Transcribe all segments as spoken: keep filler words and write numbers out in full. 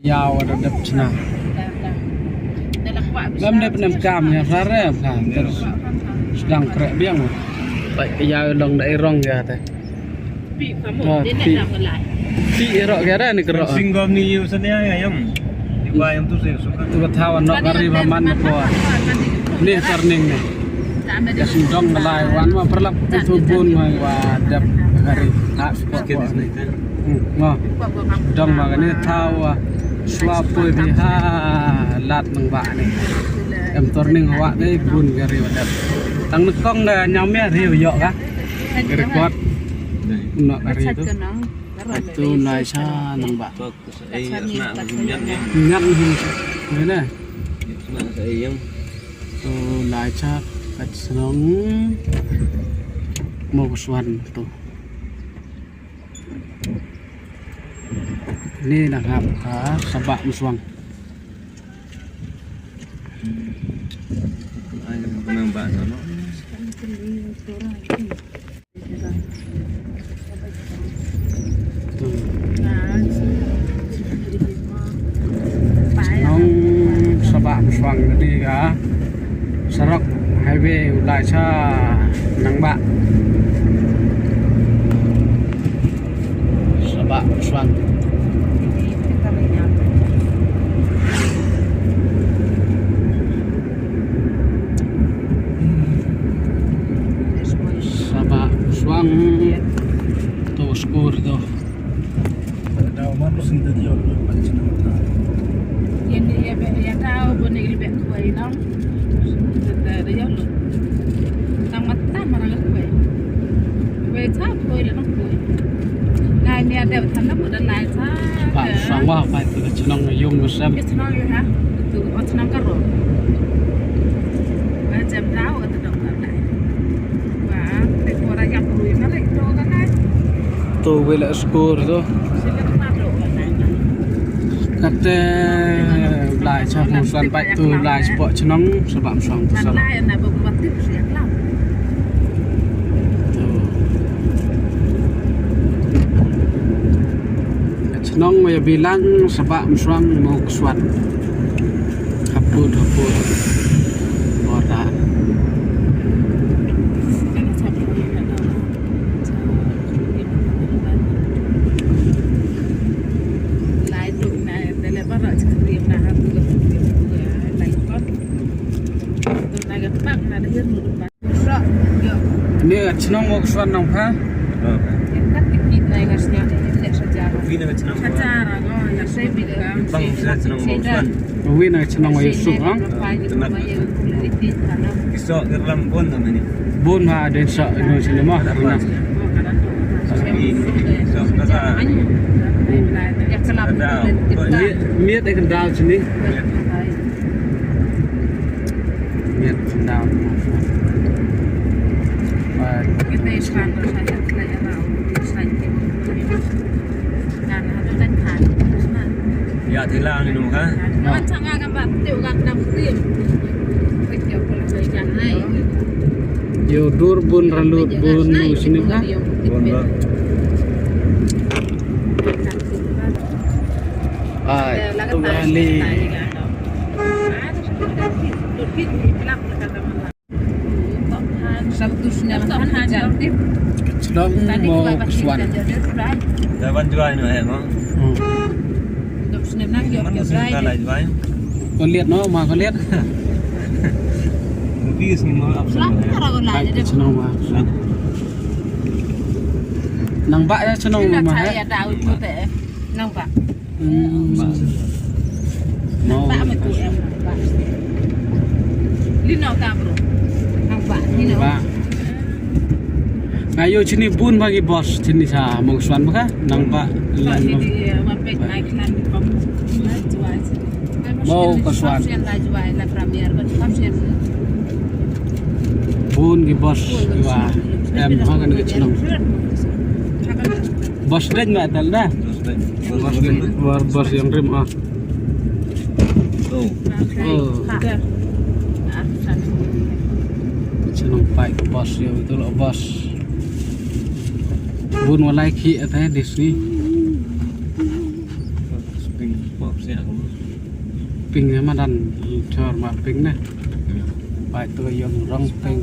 Ïaw da dep chna. Ngam dep nem kam ïa sar re ka. Sdang kreh biang. Pai ïaw long da i rong ïa te. Ha, ti. Ti i rok ïa da ni krok. Sing gom ni ïu sania ïa yam. Di ba yam tu sing suka. Tu ba thaw nok kari ba man ko. Ni turning ni. Ka sing dong lai wan ma paralok tu bun ma wa dep kari. Ha, ko ko ni. Hmm, ngo. Dong ma kani thaw wa. Swa poi bi ha lat nang ba ni. Em turning wa ni bun kari wa dep. Tang ni kong da nyam ya riu yok ka. Record. Nok kari tu. Tu lai cha nang ba. Nyat ni. Ni na. Tu lai cha ka chnong Mawswan tu. Ni na ngap ka Sabah Muswang. Ai, nang ba no. Nong Sabah Muswang ni ka surok highway u lai cha nang ba Sabah Muswang. Sabah Muswang tu skur tu. Yen ïa be ïa tau bo ne li be kuai nong. Te da ïa lu. Tang mata mara ga kuai. Kuai cha kuai da nong kuai. Ngai ne ada tanda mo da lai cha. Ba sang wa ba tu chnong yung mo sam. Chnong yung ha. Tu o chnong ka ro. Ba jam tau. Tu wei la skur tu. Kate lai cha Muswang bai tu lai cha pok chnong Sabah Muswang tu sala. Tu. Chnong Maya Bilang Sabah Muswang Mawswan. Hapud, hapud. Ora. Ni chnong Mawswan nong pha. Wi na chnong. Bang sa chnong Mawswan. Wi na chnong Yusuf ha. Kiso gerlam bon da mani. Bon ha den sa no sini ma. Miet ek dal sini. Miet dal. Ya thila ni nung ha. Yo dur bun ralut bun sini ha. Bun ba. Ai, tu bali. Chnong Mawswan. Dah ban jual ni eh mo. Mana sih dah lai jual. Kau lihat no, ma kau lihat. Mungkin sini mau apa? Chnong Mawswan. Nang ba ya chnong ma eh. Nang ba. Hmm. Mo. Ba ma tu em ba. Lino ka bro. Nang ba, lino. Ba. Nga ïoh chini bun ba ki boss chini sa Mawswan ba ka nang ba. Ba ni di wa pek nai klan di pam. Mawswan. Bun ki boss wa em ha kan ka chnong. Boss deng ma tal da. Boss deng. Boss yang rim ah. Oh. Oh. Chnong pai ka boss ïa itu lo boss. Bun walai ki ata di sini. Pink ne madan, chor ma pink ne. Bai tu yung rong pink,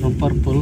rong purple.